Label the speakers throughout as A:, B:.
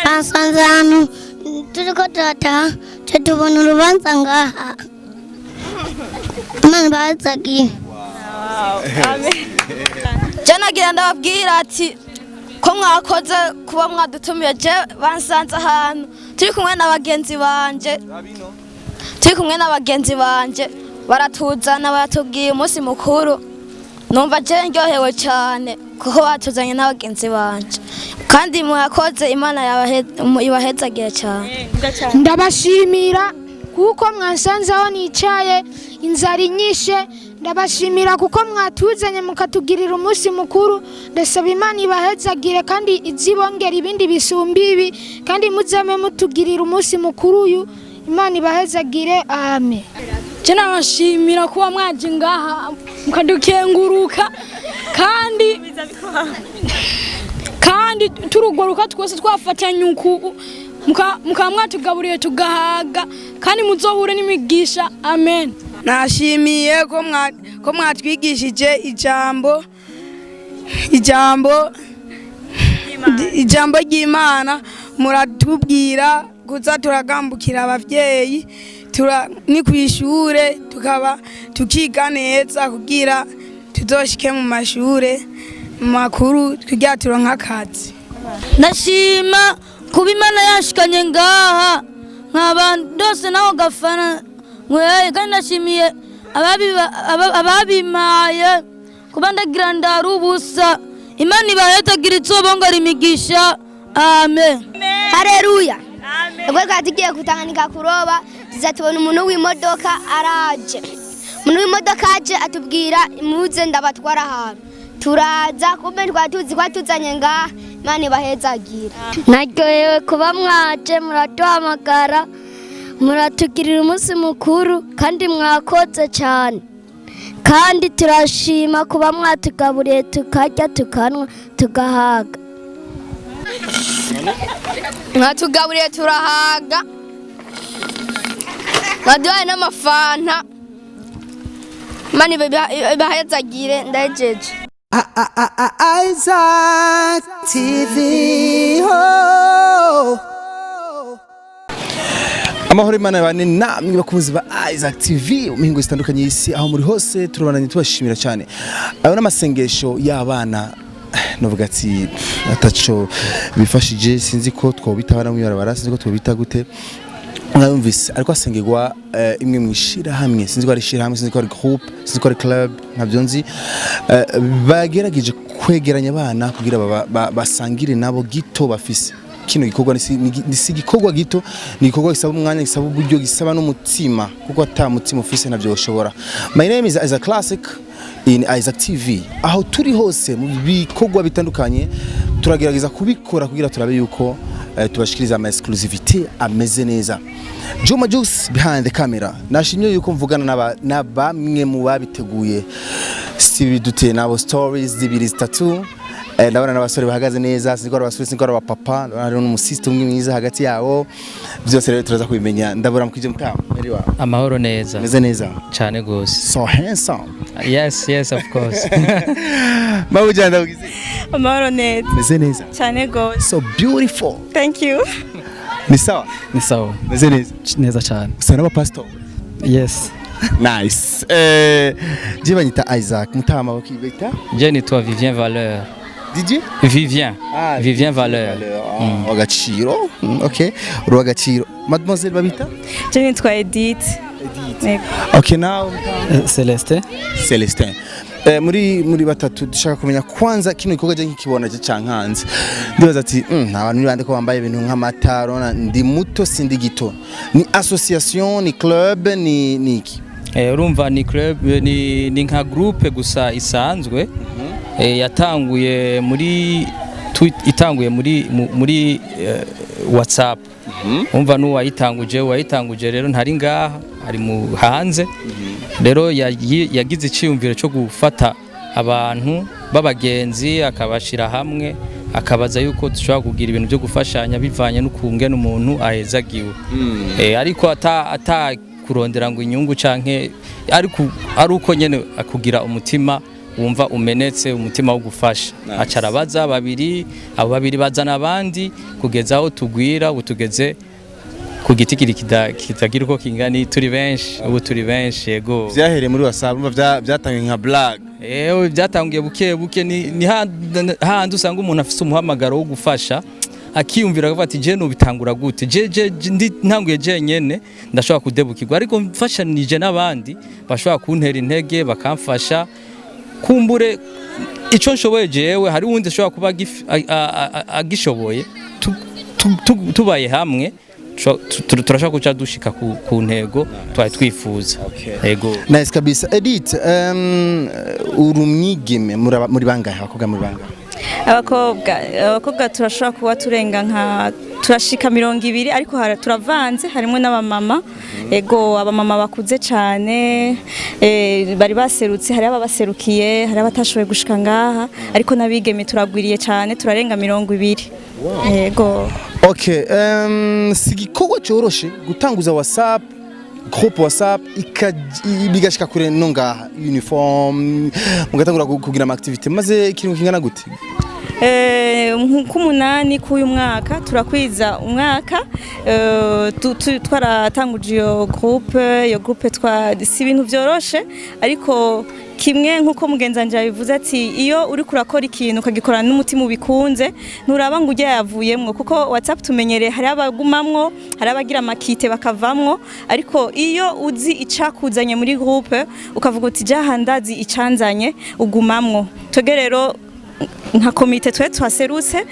A: Basanze ahantu turiko turataha, ca tubona urubanza ngaha. Imana ibahezagiye.
B: Je nagira ndababwira ati ko mwakoze kuba mwadutumiye. Je bansanze ahantu turi kumwe na bagenzi banje, turi kumwe na bagenzi banje, baratuzana, baratubwiye umunsi mukuru. Numva je ndyohewe cyane kuko batuzanye n'abagenzi banje, kandi mwakoze. Imana ibahezagiye cyane.
C: Ndabashimira kuko mwansanze aho nicaye, inzara inyishe. Ndabashimira kuko mwatuzanye mukatugirira umunsi mukuru. Ndasaba Imana ibahezagire kandi izibongera ibindi bisumba ibi, kandi muzame mutugirira umunsi mukuru uyu. Imana ibahezagire, amen.
D: Je nabashimira kuba mwaje ngaha mukadukenguruka, kandi turugoruka twese twafatanye uku, mukaba mwatugaburiye tugahaga, kandi muzohure n'imigisha, amen.
E: Nashimiye ko mwatwigishije ijambo ry'Imana, muratubwira kuza turagambukira abavyeyi, ni kw'ishure tukaba tukiga neza kugira tuzoshike mu mashure makuru, kugira turonke akazi.
F: Ndashima kuba Imana yashikanye ngaha, nkaba ndose naho gafana nyweye, kandi ndashimiye ababimpaye kuba ndagira ndara ubusa. Imana ibahezagira, izobongera imigisha, amen.
A: Hareruya! Ubwo twari tugiye kutanganika kuroba, tuza tubona umuntu w'imodoka araje. Umuntu w'imodoka aje atubwira: "Muze ndabatwara ahantu." Turaza, kumbe twari tuzi ko atuzanye ngaha. Imana ibahezagira.
F: Naryohewe kuba mwaje muraduhamagara, muratugirira umunsi mukuru, kandi mwakoze cyane, kandi turashima kuba mwatugaburiye tukarya, tukanywa, tugahaga.
B: Mwatugaburiye turahaga, mwaduhaye n'amafanta. Imana ibahezagire. Ndahejeje.
G: Isaac TV. Oh.
H: Amahoro, Imana bane namwe bakunzi ba Isaac TV mu mihingo zitandukanye y'isi aho muri hose. Turabandanye tubashimira cyane. Ayo n'amasengesho y'abana, novuga ati ataco bifashije. Sinzi ko twobita abana mw'ibarabara, sinzi ko twobita gute. Mwayumvise ariko asengerwa imwe mu ishirahamwe, sinzi ko ari ishirahamwe, sinzi ko ari groupe, sinzi ko ari club, ntabyo nzi. Bagerageje kwegeranya abana kugira basangire nabo gito bafise. Kino gikorwa ni si igikorwa gito, ni igikorwa gisaba umwanya, gisaba uburyo, gisaba n'umutima, kuko ata mutima ufise ntabyo ushobora. My name is Isaac Classic in Isaac TV. Aho turi hose mu bikorwa bitandukanye turagerageza kubikora kugira turabe yuko tubashikiriza ama exclusivity ameze neza. Juma Juice behind the camera. Nashimye yuko mvugana na bamwe mu babiteguye, si biduteye nabo stories zibiri zitatu. Ndabona n'abasore bahagaze neza, sinzi ko ari abasore, sinzi ko ari abapapa. Ndabona hariho n'umusista umwe mwiza hagati yabo. Byose rero turaza kubimenya. Ndabura mukije mutamu meri wawe.
I: Amahoro neza.
H: Meze neza.
I: Cyane gose.
H: So handsome.
I: Yes, of course.
H: Mabuja, ndabugize.
J: Amahoro neza.
H: Meze neza.
J: Cyane gose.
H: So beautiful.
J: Thank you.
H: Ni sawa.
K: Ni sawa.
H: Meze neza.
K: Neza cyane.
H: Usa n'abapastor.
K: Yes.
H: Nice. Je banyita Isaac Mutama, bakibita.
I: Je nitwa Vivien Valeur.
H: Didier.
I: Vivien.
H: Ah,
I: Vivien Valeur.
H: Ah, wagaciro. Okay, uri wagaciro. Mademoiselle babita?
J: Je nitwa Edith. Edith.
H: Okay, now
K: Celestin.
H: Celestin. Muri batatu dushaka kumenya kwanza kino gikorwa je nkikibona je cankanze. Ndibaza ati abantu ni bande ko bambaye ibintu nk'amata? Urabona ndi muto, sindi gito. Ni association, ni club, ni iki?
I: Urumva ni club, ni nka groupe gusa isanzwe. Yatanguye muri itanguye muri WhatsApp. Umva n'uwayitanguje, uwayitanguje rero ntari ngaha, ari mu hanze. Rero yagize iciyumviro cyo gufata abantu b'abagenzi akabashira hamwe, akabaza yuko dushobora kugira ibintu byo gufashanya bivanye n'ukungene umuntu ahezagiwe. Ariko ata kurondera ngo inyungu canke ariko ari uko nyene akugira umutima. Wumva umenetse umutima wo gufasha, aca arabaza babiri, abo babiri bazana abandi, kugeza aho tugwira. Ubu tugeze ku giti kiri kitagira uko kingana. Turi benshi ubu, turi benshi, yego.
H: Vyahereye muri WhatsApp, urumva vyatangiye nka blague.
I: Ewe, byatangiye buke buke. Ni handi usanga umuntu afise umuhamagaro wo gufasha, akiyumvira akavuga ati: "Je nubitangura gute? Je ndi ntanguye jenyene ndashobora kudebukirwa, ariko mfashanije n'abandi bashobora kuntera intege, bakamfasha, kumbure ico nshoboye jewe hari uwundi ashobora kuba agishoboye. Tubaye hamwe turashobora kuca dushika ku ntego twari twifuza." Yego.
H: Nice kabisa. Edith, uri umwigeme, muri bangahe abakobwa, muri bangahe?
J: Abakobwa turashobora kuba turenga nka, turashika 20, ariko turavanze, harimo n'abamama. Ego, abamama bakuze cyane, bari baserutse, hari ababaserukiye, hari abatashoboye gushika ngaha, ariko n'abigeme turagwiriye cyane, turarenga 20. Ego.
H: Okay, si igikorwa cyoroshe gutanguza WhatsApp groupe, WhatsApp bigashika kure no ngaha, uniform, mugatangura kugira ama activité. Maze ikintu kingana gute?
J: K'umunani k'uyu mwaka turakwiza umwaka twaratanguje iyo groupe. Iyo groupe twa si ibintu vyoroshe, ariko kimwe nk'uko mugenzi wanje yabivuze ati iyo uri kurakora ikintu ukagikorana n'umutima ubikunze, nturaba ngo ujya yavuyemwo, kuko WhatsApp tumenyereye hari abagumamwo, hari abagira amakite bakavamwo, ariko iyo uzi icakuzanye muri groupe, ukavuga uti jaha ndazi icanzanye, ugumamwo. Twebwe rero nka komite twe twaserutse,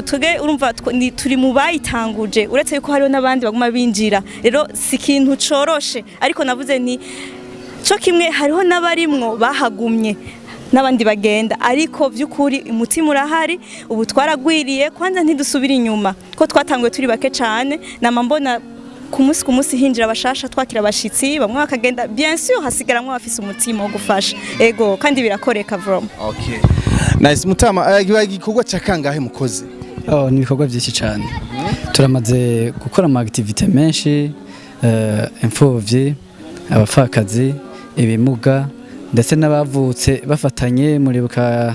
J: twebwe urumva turi mu bayitanguje, uretse yuko hariho n'abandi baguma binjira. Rero si ikintu coroshe, ariko navuze nti co kimwe hariho n'abarimwo bahagumye n'abandi bagenda, ariko by'ukuri umutima urahari. Ubu twaragwiriye, kwanza ntidusubira inyuma ko twatanguye turi bake cyane. Nama mbona ku munsi ku munsi hinjira abashasha, twakira abashitsi, bamwe bakagenda, bien sûr hasigaramwo abafise umutima wo gufasha. Ego, kandi birakoreka vraiment.
H: Okay. Nice. Mutama, kibaye igikorwa ca kangahe mukoze?
K: Oh, ni ibikorwa byinshi cyane. Turamaze gukora ama activité menshi, imfuvyi, abapfakazi, ibimuga, ndetse n'abavutse bafatanye. Muribuka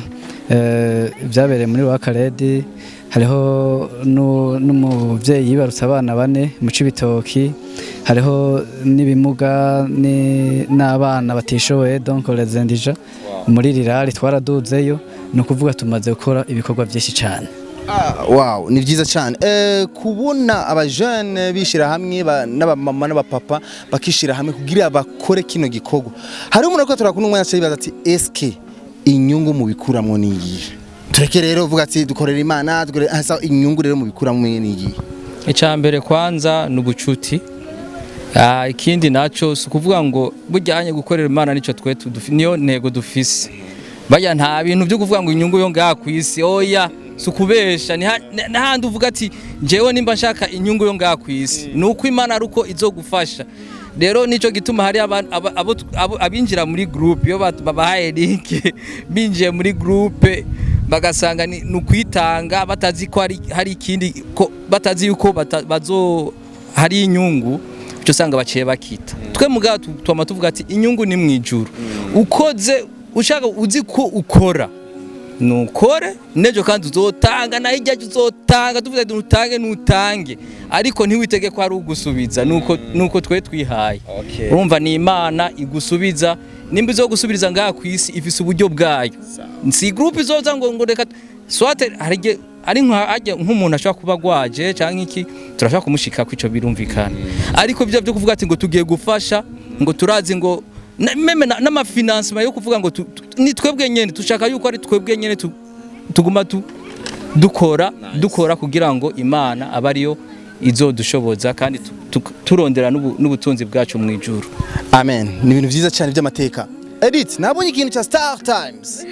K: byabereye muri Wakaredi, hariho n'umuvyeyi yibarutse abana bane mu Cibitoki, hariho n'ibimuga n'abana batishoboye, donc les indigents, muri rirari twaraduzeyo. Ni ukuvuga tumaze gukora ibikorwa byinshi cyane.
H: Ah, wow, ni vyiza cyane kubona abajene bishira hamwe, n'abamama n'abapapa bakishira hamwe kugira bakore kino gikorwa. Hari umuntu ariko turakunda umwanya yibaza ati: "Eske inyungu mubikuramwo ni iyihe?" Tureke rero uvuga ati dukorera Imana, dukorera sawa, inyungu rero mubikuramwo ni iyihe?
I: Icya mbere kwanza ni ubucuti. Ikindi naco si ukuvuga ngo bujyanye gukorera Imana, nico twe niyo ntego dufise. Bajya nta bintu byo kuvuga ngo inyungu yo ngaha ku isi, oya, si ukubesha. Ni n'ahandi uvuga ati njyewe nimba nshaka inyungu yo ngaha ku isi, ni uko Imana ari uko izogufasha. Rero nico gituma hari abinjira muri groupe, iyo babahaye link, binjiye muri groupe bagasanga ni ukwitanga, batazi ko hari ikindi, ko batazi yuko bazo hari inyungu, cyo usanga baciye bakita. Twe mugabo twama tuvuga ati inyungu ni mwijuru. Ukoze ushaka, uzi ko ukora, nukore nejo kandi uzotanga, na hirya uzotanga. Tuvuze ati nutange, nutange, ariko ntiwitege ko ari ugusubiza. Nuko twe twihaye, urumva ni Imana igusubiza. Nimba izogusubiriza ngaha ku isi, ifise uburyo bwayo. Si groupe izoza ngo reka swate. Hari igihe ari nka ajya nk'umuntu ashobora kuba agwaje canke iki, turashobora kumushika kwico, birumvikana. Ariko ibyo byo kuvuga ati ngo tugiye gufasha, ngo turazi ngo même n'ama financement yo kuvuga ngo ni twebwe nyene dushaka yuko ari twebwe nyene tuguma dukora kugira ngo Imana abe ariyo izodushoboza, kandi turondera n'ubutunzi bwacu mu ijuru.
H: Amen. Ni ibintu vyiza cyane by'amateka. Edith, nabonye ikintu cya Star Times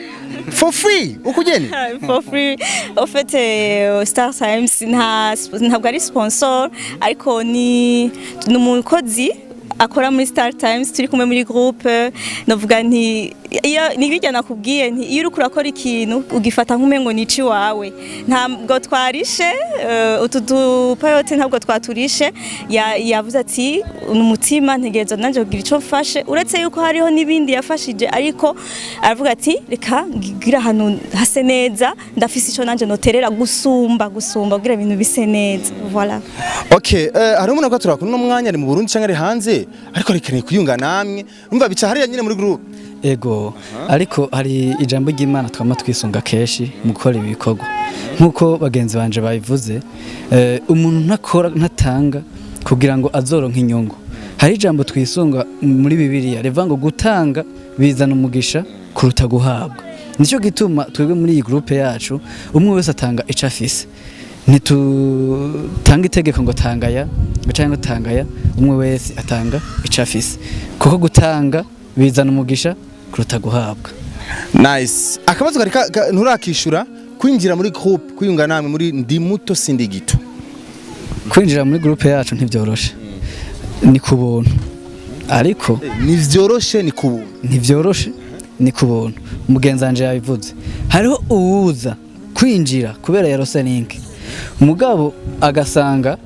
H: for free, ukugeni.
J: For free, en fait, Star Times ntabwo ari sponsor, ariko ni umukozi akora muri Star Times turi kumwe muri groupe. Navuga nti Iyo nibijya nakubwiye nti iyo uriko urakora ikintu ugifata nk'umengo ni iwawe. Ntabwo twarishe utu dupaillotes, ntabwo twaturishe. Yavuze ati ni umutima, ntegerezwa nanjye kugira ico mfashe, uretse yuko hariho n'ibindi yafashije, ariko aravuga ati reka ngire ahantu hase neza, ndafise ico nanje noterera gusumba kugira ibintu bise neza, voilà.
H: Okay, hari umuntu ko turakuna uno mwanya ari mu Burundi cyangwa ari hanze, ariko arikeneye kuyunga namwe. Umva, bica hariya nyine muri group.
K: Ego, ariko hari ijambo ry'Imana twama twisunga kenshi mu gukora ibi bikorwa. Nk'uko bagenzi banje babivuze, umuntu ntakora, ntatanga kugira ngo azoronke inyungu. Hari ijambo twisunga muri Bibiliya rivuga ngo gutanga bizana umugisha kuruta guhabwa. Nicyo gituma twebwe muri iyi groupe yacu umwe wese atanga ico afise. Ntitutanga itegeko ngo tangaya ngo canke ngo tangaya, umwe wese atanga ico afise, kuko gutanga bizana umugisha kuruta guhabwa.
H: Nice. Akabazo kari nturakishura: kwinjira muri group, kwiyunga namwe muri Ndi Muto Sindi Gito.
K: Kwinjira muri groupe yacu ntibyoroshe, ni ku buntu, ariko
H: Ntivyoroshe, ni ku buntu.
K: Ntivyoroshe, ni ku buntu. Mugenzi wanje yabivuze, hariho uwuza kwinjira kubera yarose link, mugabo agasanga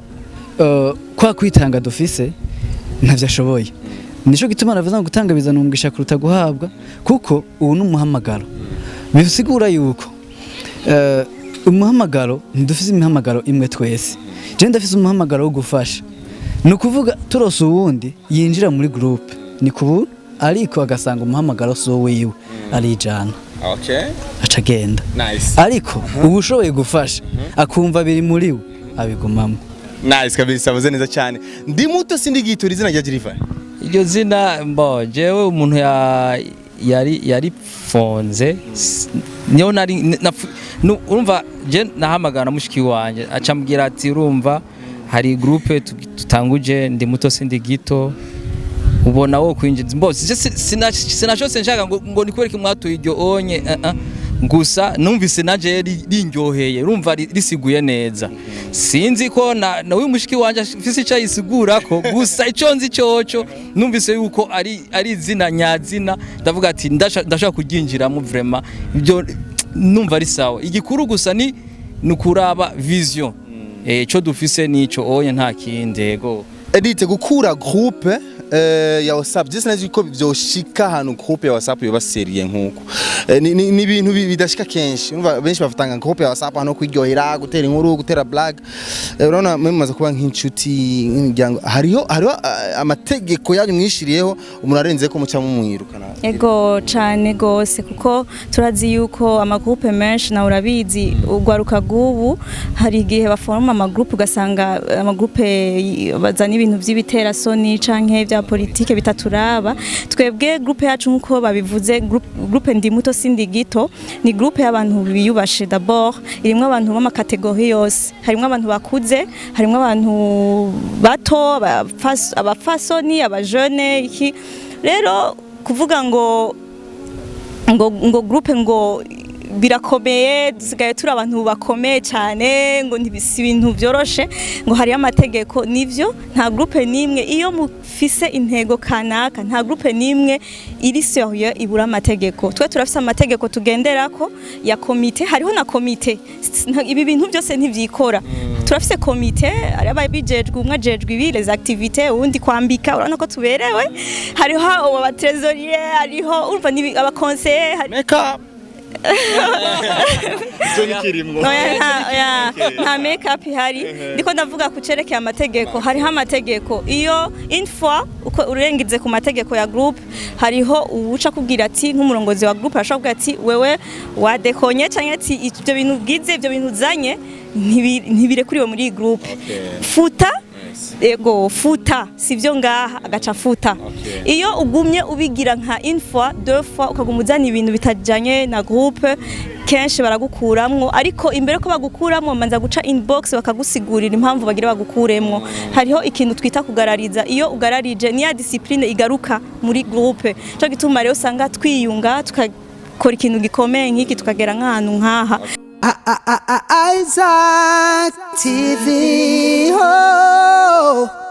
K: kwa kwitanga dufise ntavyo ashoboye. Nico gituma navuze ngo gutanga bizana umugisha kuruta guhabwa, kuko ubu ni umuhamagaro. Bisigura yuko umuhamagaro, ntidufise imihamagaro imwe twese. Je ndafise umuhamagaro wo gufasha. Ni ukuvuga turose uwundi yinjira muri groupe ni ku buntu, ariko agasanga umuhamagaro si uwiwe, arijana, aca agenda. Ariko uba ushoboye gufasha, akumva biri muri we, abigumamo.
H: Nice kabisa, avuze neza cyane. Ndi Muto Sindi Gito, izina rya Jiriva?
I: Iryo zina, mbo jewe umuntu ya yari yarifonze niyo nari urumva je nahamagara na mushiki wanje, acambwira ati urumva hari groupe tutanguje, Ndi Muto Sindi Gito, ubona wo kwinjiza mbo sinashose nshaka ngo nikwereke mwatuye iryo onye. Gusa numvise naje rinyoheye, urumva risiguye neza. Sinzi ko na uyu mushiki wanje afise icyo ayisigurako, gusa ico nzi coco numvise yuko ari izina nyazina, ndavuga ati ndashaka kuryinjiramo vraiment. Ibyo numva ari sawa. Igikuru gusa ni nukuraba vision, ico dufise nico oye, nta kindi, yego.
H: Edite, gukura groupe ya WhatsApp, je sinazi ko vyoshika ahantu groupe ya WhatsApp yoba sérieux nkuko. Ni ibintu bidashika kenshi. Urumva benshi bafatanga groupe ya WhatsApp hano kwiryohera, gutera inkuru, gutera blague. Urabona mwe mumaze kuba nk'inshuti, nk'imiryango. Hariho amategeko yanyu mwishiriyeho, umuntu arenze ko muca mumwirukana?
J: Ego cane gose, kuko turazi yuko amagroupe menshi, nawe urabizi, ugwaruka rw'ubu hari igihe baforoma amagroupe ugasanga amagroupe bazana ibintu vy'ibiterasoni canke vya politike bitaturaba twebwe. Groupe yacu, nkuko babivuze, groupe Ndi Muto Sindi Gito ni groupe y'abantu biyubashe. D'abord irimwo abantu b'amacatégories yose, harimwo abantu bakuze, harimwo abantu bato, abafasoni, abajene. Iki rero kuvuga ngo groupe ngo birakomeye, dusigaye turi abantu bakomeye cyane, ngo ntibisi ibintu byoroshe, ngo hariyo amategeko. Nivyo, nta groupe nimwe iyo mufise intego kanaka, nta groupe nimwe iri sérieux ibura amategeko. Twe turafise amategeko tugenderako ya komite, hariho na komite. Ibi bintu byose ntivyikora. Turafise komite, hari ababijejwe, umwe ajejwe ibi, les activités, uwundi kwambika, urabona ko tuberewe, hariho aba trésorier, hariho urumva ni abaconseiller hari
H: Make up cyo nikirimwo?
J: Oya, oya, nta make up ihari. Ndiko ndavuga ku cerekeye amategeko. Hariho amategeko, iyo une fois uko urengize ku mategeko ya groupe, hariho uwuca kubwira ati, nk'umurongozi wa groupe arashobora kuvuga ati wewe wadekonye, canke ati ibyo bintu bwize, ibyo bintu uzanye ntibirekuriwe muri iyi groupe, futa. Ego, futa, sivyo ngaha, agaca futa. Iyo ugumye ubigira nka une fois, deux fois, ukaguma uzana ibintu bitajanye na groupe, kenshi baragukuramwo. Ariko imbere ko bagukuramwo manza guca inbox bakagusigurira impamvu bagira bagukuremwo. Hariho ikintu twita kugarariza. Iyo ugararije, niya discipline igaruka muri groupe. Cyo gituma rero usanga twiyunga, tukakora ikintu gikomeye nk'iki, tukagera nk'ahantu nk'aha.
G: Isaac TV. Oh.